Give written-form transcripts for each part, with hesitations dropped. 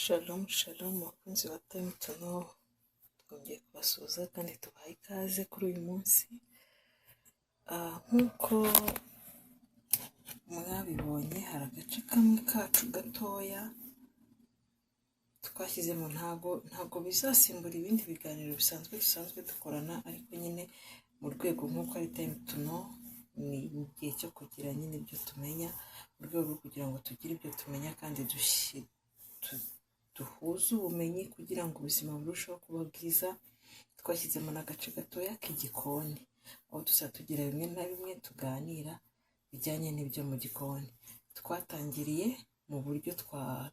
Shalom shalom bakunzi ba Time to Know, twongeye kubasuhuza kandi tubaha ikaze kuri uyu munsi. Nk'uko mwabibonye, hari agace kamwe kacu gatoya twashyizemo. Ntago bizasimbura ibindi biganiro bisanzwe dusanzwe dukorana, ariko nyine mu rwego nk'uko ari Time to Know, ni igihe cyo kugira nyine ibyo tumenya, mu rwego rwo kugira ngo tugire ibyo tumenya kandi duhuze ubumenyi kugira ngo ubuzima burusheho kuba bwiza. Twashyizemo n'agace gatoya k'igikoni, aho tuzajya tugira bimwe na bimwe tuganira bijyanye n'ibyo mu gikoni. Twatangiriye mu buryo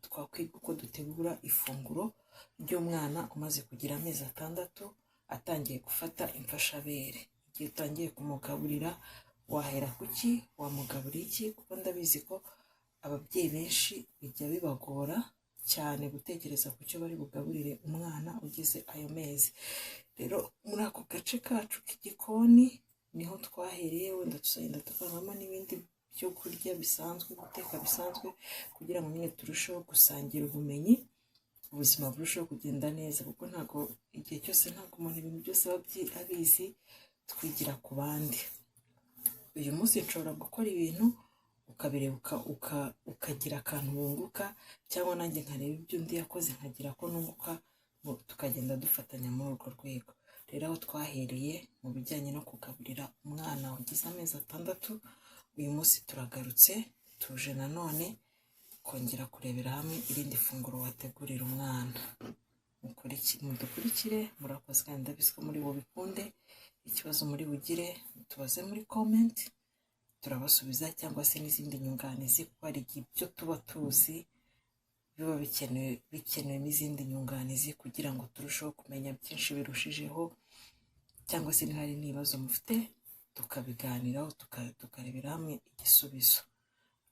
twakwiga uko dutegura ifunguro ry'umwana umaze kugira amezi 6, atangiye gufata imfashabere. Igihe utangiye kumugaburira, wahera ku ki? Wamugaburira iki? Kuko ndabizi ko ababyeyi benshi bijya bibagora cyane gutekereza ku cyo bari bugaburire umwana ugeze ayo mezi. Rero muri ako gace kacu k'igikoni niho twahereye. Wenda tuzagenda tuvangamo n'ibindi byo kurya bisanzwe, guteka bisanzwe, kugira ngo nyine turusheho gusangira ubumenyi, ubuzima burusheho kugenda neza, kuko ntabwo igihe cyose, ntabwo umuntu ibintu byose aba abizi. Twigira ku bandi. Uyu munsi nshobora gukora ibintu, ukabireba, ukagira akantu wunguka, cyangwa nanjye nkareba ibyo undi yakoze nkagira ko nunguka, tukagenda dufatanya muri urwo rwego. Rero aho twahereye mu bijyanye no kugaburira umwana wagize amezi 6, uyu munsi turagarutse, tuje nanone kongera kurebera hamwe irindi funguro wategurira umwana. Mudukurikire, murakoze, kandi ndabizi ko muri bubikunde. Ikibazo muri bugire, tubaze muri comment, turabasubiza, cyangwa se n'izindi nyunganizi, kuko hari igihe ibyo tuba tuzi biba bikenewe n'izindi nyunganizi kugira ngo turusheho kumenya byinshi birushijeho, cyangwa se niba hari n'ibibazo mufite, tukabiganiraho, tukarebera hamwe igisubizo.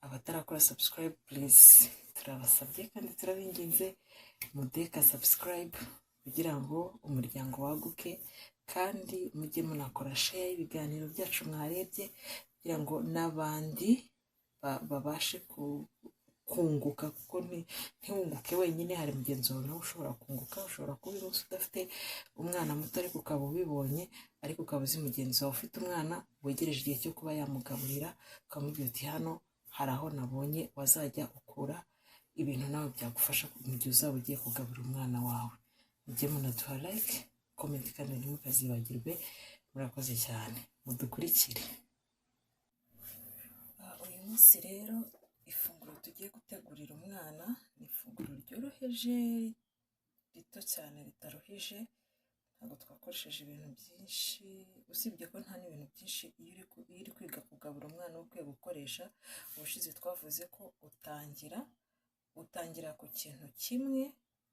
Abatarakora subscribe, please, turabasabye kandi turabinginze, mudeka subscribe kugira ngo umuryango waguke, kandi mujye munakora share y'ibiganiro byacu mwarebye, kugira ngo n'abandi babashe kunguka, kuko ntiwunguke wenyine, hari mugenzi wawe nawe ushobora kunguka. Ushobora kuba uyu munsi udafite umwana muto, ariko ukaba ubibonye, ariko ukaba uzi mugenzi wawe ufite umwana wegereje igihe cyo kuba yamugaburira, ukamubwira uti: "Hano hari aho nabonye wazajya ukura ibintu nawe byagufasha mu gihe uzaba ugiye kugaburira umwana wawe." Mujye munaduha like, comment, kandi ntimukazibagirwe. Murakoze cyane, mudukurikire. Uyu munsi rero ifunguro tugiye gutegurira umwana ni ifunguro ryoroheje, rito cyane, ritaruhije. Ntabwo twakoresheje ibintu byinshi, usibye ko nta n'ibintu byinshi iyo uri kwiga kugabura umwana uba ukwiye gukoresha. Ubushize twavuze ko utangira ku kintu kimwe,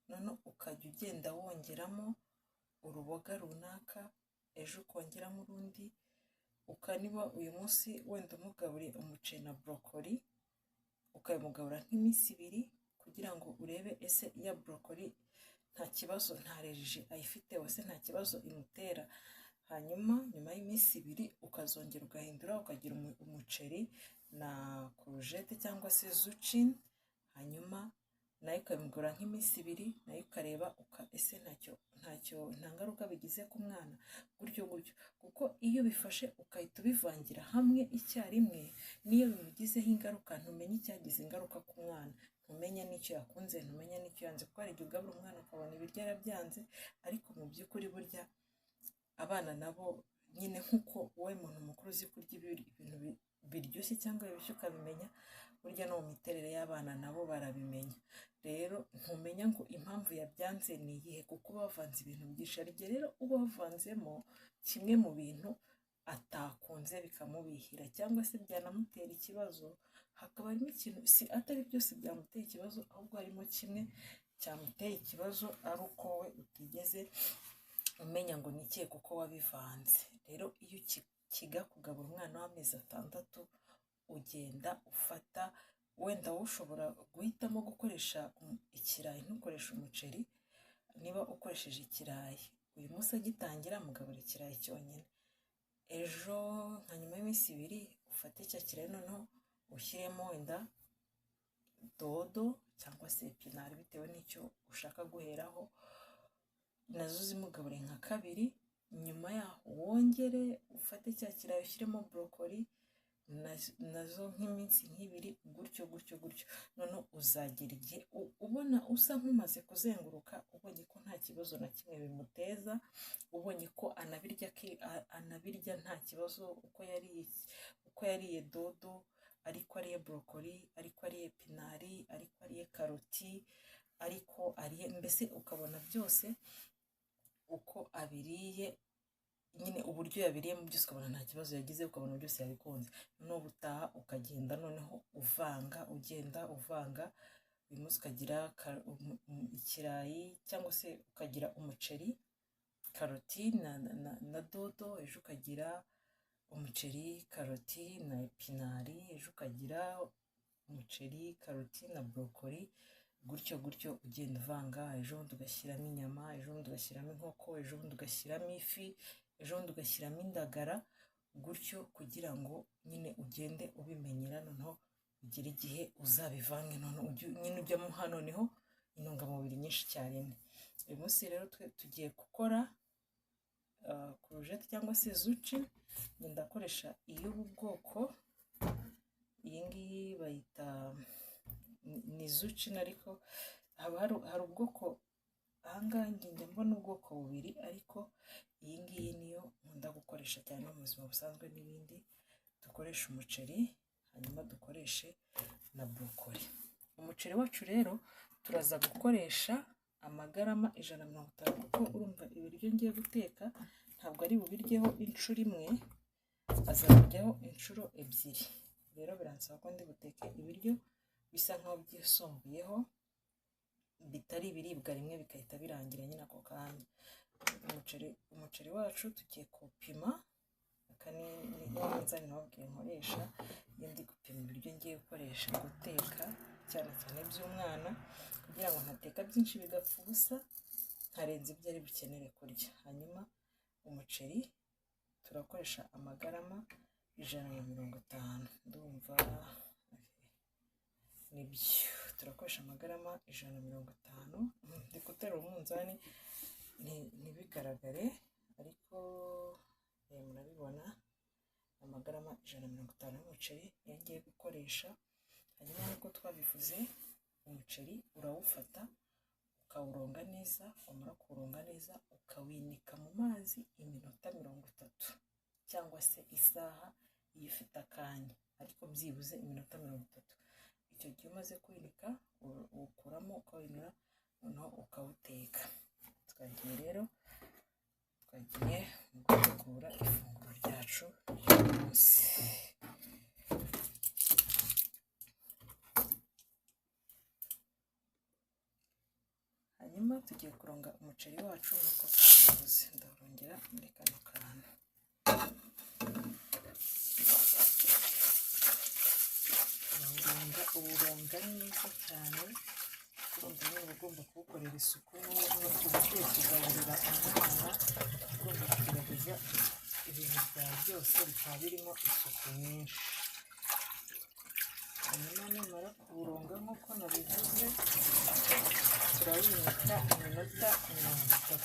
noneho ukajya ugenda wongeramo uruboga runaka, ejo ukongeramo urundi. Niba uyu munsi wenda umugaburiye umuceri na broccoli, ukabimugabura nk'iminsi 2 kugira ngo urebe ese iya broccoli nta kibazo, nta allergie ayifiteho se, nta kibazo imutera. Hanyuma nyuma y'iminsi 2 ukazongera ugahindura, ukagira umuceri na courgette cyangwa se zucchini, hanyuma nayo ukabimugabura nk'iminsi 2, nayo ukareba ese ntacyo, nta ngaruka bigize ku mwana, gutyo gutyo. Kuko iyo ubifashe ugahita ubivangira hamwe icyarimwe, n'iyo bimugizeho ingaruka, ntumenya icyagize ingaruka ku mwana, ntumenya n'icyo yakunze, ntumenya n'icyo yanze, kuko hari igihe ugabura umwana ukabona ibiryo arabyanze, ariko mu by'ukuri burya abana nabo nyine, nk'uko wowe muntu mukuru uzi kurya ibintu biryoshye cyangwa bibishye ukabimenya, burya no mu miterere y'abana nabo barabimenya. Rero ntumenya ngo impamvu yabyanze ni iyihe, kuko uba wavanze ibintu byinshi. Hari igihe rero uba wavanzemo kimwe mu bintu atakunze bikamubihira, cyangwa se byanamutera ikibazo, hakaba harimo ikintu, si atari byose byamuteye ikibazo, ahubwo harimo kimwe cyamuteye ikibazo, ari uko wowe utigeze umenya ngo ni ikihe kuko wabivanze. Rero iyo ukiga kugabura umwana w'amezi 6, ugenda ufata, wenda wowe ushobora guhitamo gukoresha ikirayi, ntukoreshe umuceri. Niba ukoresheje ikirayi, uyu munsi agitangira mugabura ikirayi cyonyine, ejo nka nyuma y'iminsi 2 ufate cya kirayi, noneho ushyiremo wenda dodo cyangwa cyangwa se epinari bitewe n'icyo ushaka guheraho, nazo uzimugaburiye nka kabiri. Nyuma yaho wongere ufate cya kirayi ushyiremo borokori nazo nk'iminsi nk'ibiri, gutyo gutyo gutyo. Noneho uzagera igihe ubona usa nk'umaze kuzenguruka, ubonye ko nta kibazo na kimwe bimuteza, ubonye ko anabirya nta kibazo, uko yariye dodo, ariko ariye borokori, ariko ariye epinari, ariko ariye karoti, ariko ariye, mbese ukabona byose uko abiriye nyine, uburyo yabiriyemo byose ukabona nta kibazo yagize, ukabona byose yabikunze. Noneho ubutaha ukagenda noneho uvanga, ugenda uvanga, uyu munsi ukagira ikirayi cyangwa se ukagira umuceri, karoti na dodo, ejo ukagira umuceri, karoti na epinari, ejo ukagira umuceri, karoti na borokori, gutyo gutyo ugenda uvanga. Ejo bundi ugashyiramo inyama, ejo bundi ugashyiramo inkoko, ejo bundi ugashyiramo ifi, ejo bundi ugashyiramo indagara, gutyo kugira ngo nyine ugende ubimenyera, noneho ugere igihe uzabivange, noneho nyine ujye amuha noneho intungamubiri nyinshi icyarimwe. Uyu munsi rero tugiye gukora kurujeti cyangwa se zuci. Ndakoresha iy'ubu bwoko, iyi ngiyi bayita ni zucchini, ariko haba hari ubwoko, ahangaha njya mbona ubwoko bubiri, ariko iyi ngiyi niyo nkunda gukoresha cyane mu buzima busanzwe n'ibindi. Dukoresha umuceri, hanyuma dukoreshe na borokori. Umuceri wacu rero turaza gukoresha amagarama 150, kuko urumva ibiryo ngiye guteka ntabwo ari bubiryeho inshuro imwe, azabiryaho inshuro ebyiri. Rero biransaba ko ndi buteke ibiryo bisa nkaho byisumbuyeho, bitari ibiribwa rimwe bigahita birangira nyine ako kanya. Umuceri wacu tugiye kuwupima, aka ni wa munzani nababwiye nkoresha iyo ndi gupima ibiryo ngiye gukoresha guteka, cyane cyane by'umwana, kugira ngo ntateka byinshi bigapfa ubusa, nkarenza ibyo ari bukenere kurya. Hanyuma umuceri turakoresha amagarama 150, ndumva nibyo, turakoresha amagarama 150. Ndi guterura umunzani ntibigaragare, ariko murabibona, amagarama 150 y'umuceri niyo ngiye gukoresha. Hanyuma nk'uko twabivuze, umuceri urawufata ukawuronga neza, wamara kuwuronga neza ukawinika mu mazi iminota 30 cyangwa se isaha iyo ufite akanya, ariko byibuze iminota 30. Icyo gihe umaze kwinika uwukuramo ukawinura, noneho ukawuteka. Twagiye rero, twagiye mu gutegura ifunguro ryacu ry'uyu munsi. Hanyuma tugiye kuronga umuceri wacu nk'uko twabivuze, ndawurongera muri kano kantu. Uwuronga neza cyane, urumva nyine uba ugomba kuwukorera isuku, n'uba ugiye kugaburira umwana, ugomba kugerageza ibintu byawe byose bikaba birimo isuku nyinshi. Hanyuma nimara kuwuronga nk'uko nabivuze, turawinika iminota 30.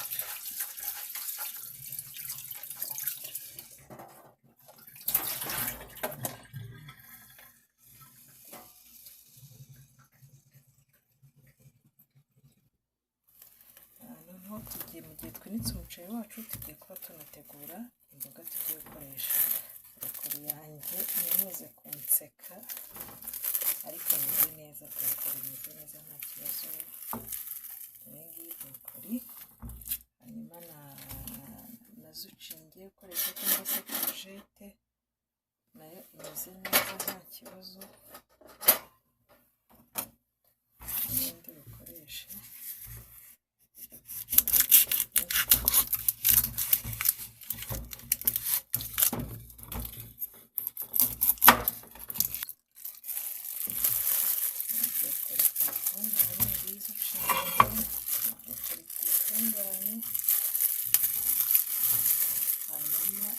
Noneho tugiye, mu gihe twinitse umuceri wacu, tugiye kuba tunategura imboga tugiye gukoresha. Borokori yanjye ntimuze kunseka, ariko imeze neza, borokori imeze neza nta kibazo. Iyi ngiyi borokori, hanyuma na zucchini ngiye gukoresha cyangwa se kurujete, nayo imeze neza nta kibazo. N'indi bukoreshe. Tuyitunganye, hanyuma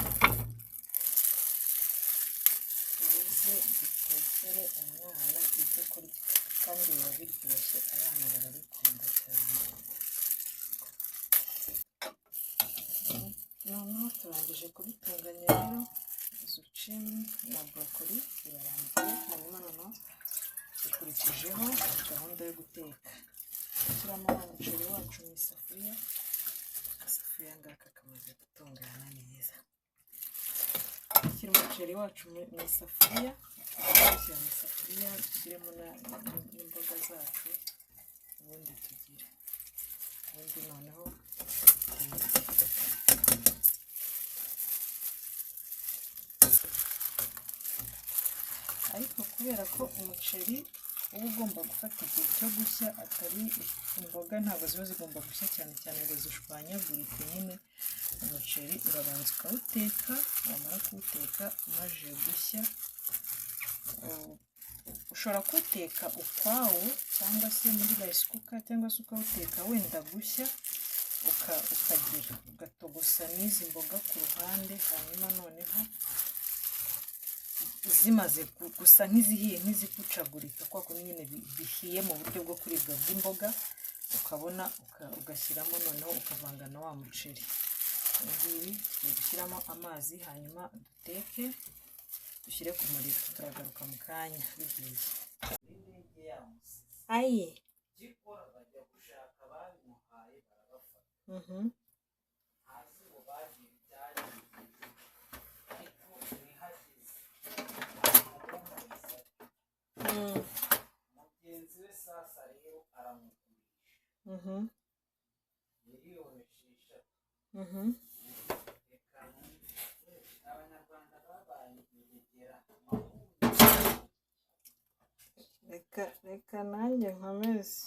tuze dutekere umwana ibyo kurya. Kandi biba biryoshye, abana barabikunda cyane. Noneho turangije kubitunganya rero, zucchini na broccoli birarangiye. Hanyuma noneho dukurikijeho gahunda yo guteka, gushyiramo wa muceri wacu mu isafuriya. Agasafuriya ngaka kamaze gutungana neza. Dushyira umuceri wacu mu isafuriya, dushyira mu isafuriya, dushyiremo n'imboga zacu, ubundi tugire, ubundi noneho duteke. Ariko kubera ko umuceri uba ugomba gufata igihe cyo gushya, atari imboga ntabwo ziba zigomba gushya cyane cyane ngo zishwanyagurike nyine, umuceri urabanza ukawuteka, wamara kuwuteka umaze gushya, ushobora kuwuteka ukwawo cyangwa se muri rice cooker, cyangwa se ukawuteka wenda gushya, ukagira ugatogosa n'izi mboga ku ruhande. Hanyuma noneho zimaze gusa nk'izihiye, nk'izikucagurika kwa kundi nyine bihiye mu buryo bwo kuribwa bw'imboga, ukabona ugashyiramo noneho ukavanga na wa muceri. Ibi ngibi tugiye gushyiramo amazi, hanyuma duteke, dushyire ku muriro. Turagaruka mu kanya bihiye. Ayi. Bajya gushaka ababimuhaye barabafata. Ntazi ngo bagiye ibyagiye, ariko ntihageze. Mugenzi we sasa rero aramugurisha 6 miliyoni. Reka numve, Abanyarwanda babaye ingegera. Reka reka nanjye nkomeze.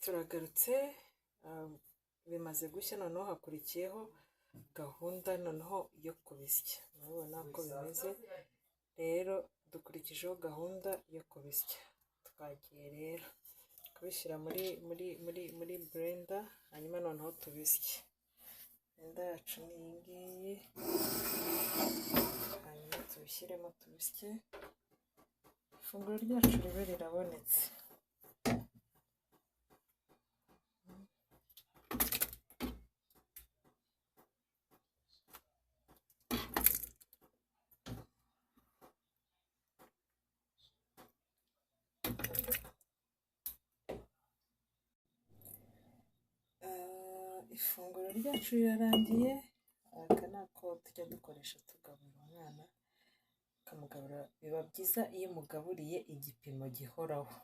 Turagarutse, bimaze gushya. Noneho hakurikiyeho gahunda noneho yo kubisya. Murabibona ko bimeze rero, dukurikijeho gahunda yo kubisya. Twagiye rero kubishyira muri blender, hanyuma noneho tubisye. Blender yacu ni iyi ngiyi, hanyuma tubishyiremo tubisye, ifunguro ryacu ribe rirabonetse. Ifunguro ryacu rirarangiye. Aka ni ako tujya dukoresha tugaburira umwana, ukamugaburira. Biba byiza iyo umugaburiye igipimo gihoraho.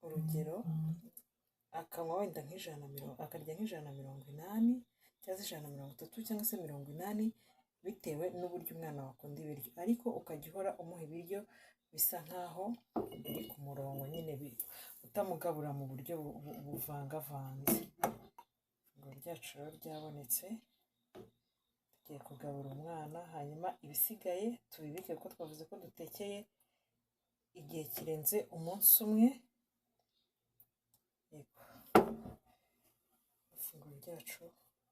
Urugero, akanywa wenda nk'ijana na mirongo, akarya nk'180 cyangwa se 130 cyangwa se 80, bitewe n'uburyo umwana wakunda ibiryo, ariko ukajya uhora umuha ibiryo bisa nkaho biri ku murongo nyine, utamugabura mu buryo buvangavanze. Ifunguro ryacu rero ryabonetse, tugiye kugaburira umwana, hanyuma ibisigaye tubibike kuko twavuze ko dutekeye igihe kirenze umunsi umwe. Yego, ifunguro ryacu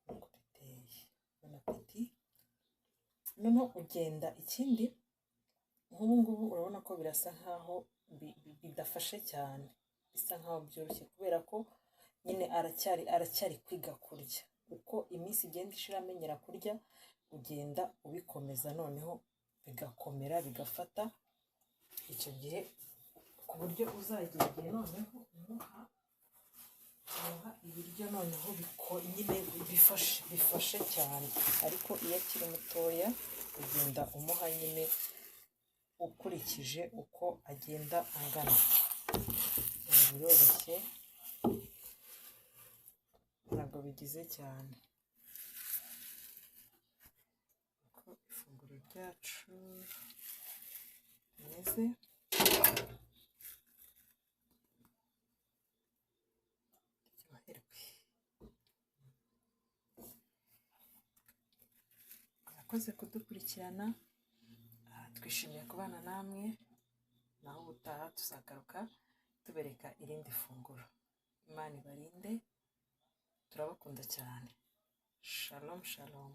nuko riteye. Bon appétit. Noneho ugenda ikindi, nk'ubu ngubu urabona ko birasa nkaho bidafashe cyane, bisa nkaho byoroshye, kubera ko nyine aracyari kwiga kurya. Uko iminsi igenda ishira amenyera kurya, ugenda ubikomeza, noneho bigakomera bigafata. Icyo gihe ku buryo uzagera igihe noneho umuha ibiryo noneho nyine bifashe cyane. Ariko iyo akiri mutoya ugenda umuha nyine ukurikije uko agenda angana. Biroroshye, ntabwo bigize cyane. Uko ifunguro ryacu rimeze. Mwakoze kudukurikirana, twishimiye kubana namwe, naho ubutaha tuzagaruka tubereka irindi funguro. Imana ibarinde, turabakunda cyane. Shalom shalom.